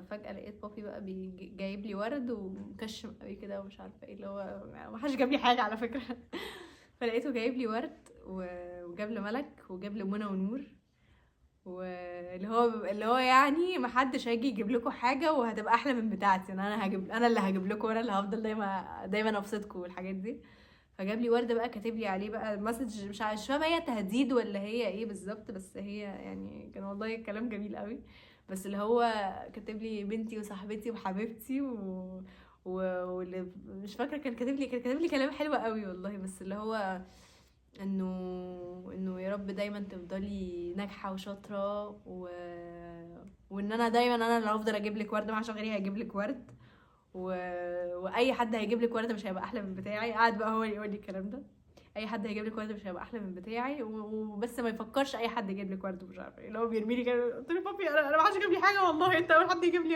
ففجأة لقيت بابي بقى جايب لي ورد ومكشم قوي كده ومش عارفه ايه، اللي هو ما حدش جاب لي حاجة على فكره. فلقيته جايب لي ورد وجاب لي ملك وجاب لي منى ونور، واللي هو اللي هو يعني ما حدش هيجي يجيب لكم حاجة وهتبقى احلى من بتاعتي، انا هجيب، انا اللي هجيب لكم، وانا اللي هفضل دايما دايما ابسطكم والحاجات دي. فجاب لي ورده بقى كاتب لي عليه بقى message، مش فاهمه هي تهديد ولا هي ايه بالظبط، بس هي يعني كان والله كلام جميل قوي. بس اللي هو كاتب لي بنتي وصاحبتي وحبيبتي واللي مش فاكره، كان كاتب لي كلام حلو قوي والله، بس اللي هو انه يا رب دايما تفضلي ناجحة وشاطره وان انا دايما انا اللي هفضل اجيب لك ورد، ما عشان غيري هيجيب لك ورد، واي حد هيجيب لك ورد مش هيبقى احلى من بتاعي. قعد بقى هو يقول لي الكلام ده، اي حد هيجيب لك ورد مش هيبقى احلى من بتاعي، وبس ما يفكرش اي حد يجيب لك ورد ومش عارفه ايه، اللي هو بيرمي لي كده. قلت له بابي انا ما حدش جاب لي حاجة والله، انت اول حد يجيب لي.